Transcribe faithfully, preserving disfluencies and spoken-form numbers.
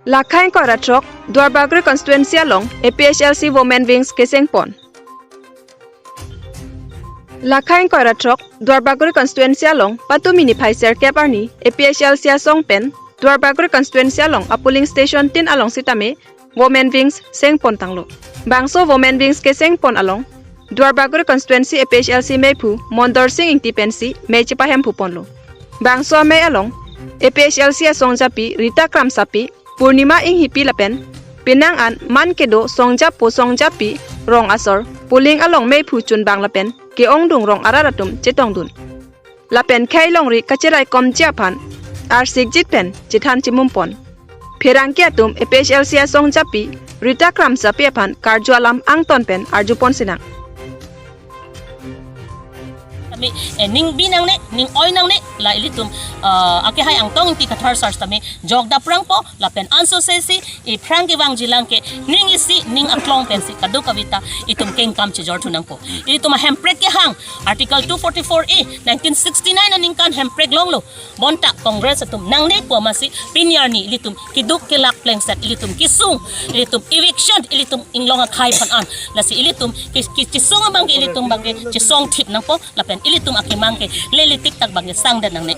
Lakha ingkoi ra throk Duarbagori constituency along A P H L C Women Wings kesengpon. Lakha ingkoi ra throk Duarbagori constituency along patumi niphai sirkep arni A P H L C asong pen Duarbagori constituency along a polling station tin along sitame Women Wings sengpon tanglo. Bangso Women Wings kesengpon along Duarbagori constituency A P H L C meiphu Mondor Sing Ingti pensi mei chepahemphu ponlo. Bangso amei along A P H L C asongjapi Rita Kramsapi, Purnima Inghipi lapen penang an man kedo songjapo songjapi rong asor polling along meiphu chunbang lapen ke-ongdung rong arat atum chetongdun. Lapen khei longri kacheraikomji aphan arsikjit pen chethan chimumpon. Pherangke atum A P H L C asongjapi Rita Kramsapi aphan karju alam angton pen arjupon sinang. Tame, eh, ning bi nangne, ning oi nangne, la ilitum, ah, akehai Angtong Ingti Kathar sar tame jokdap prangpo, lapen ansose si iphrang kevangjilang ke ning isi, ning aklong pensi kadokave ta itum kengkam chejor thu nangpo. Ilitum ahemprek kehang Article two forty-four A, nineteen sixty-nine aningkan hemprek longlo. Bonta Congress atum nangne pu amatsi pini arni ilitum keduk kelak plengset, ilitum kesung, ilitum eviction, ilitum inglong akhei aphan an. Lasi ilitum ke, ke, kesung abang ke ilitum abang ke chesong thip nangpo, lapen ilitum akemang ke lele tik tak abang ke sangdet nangne.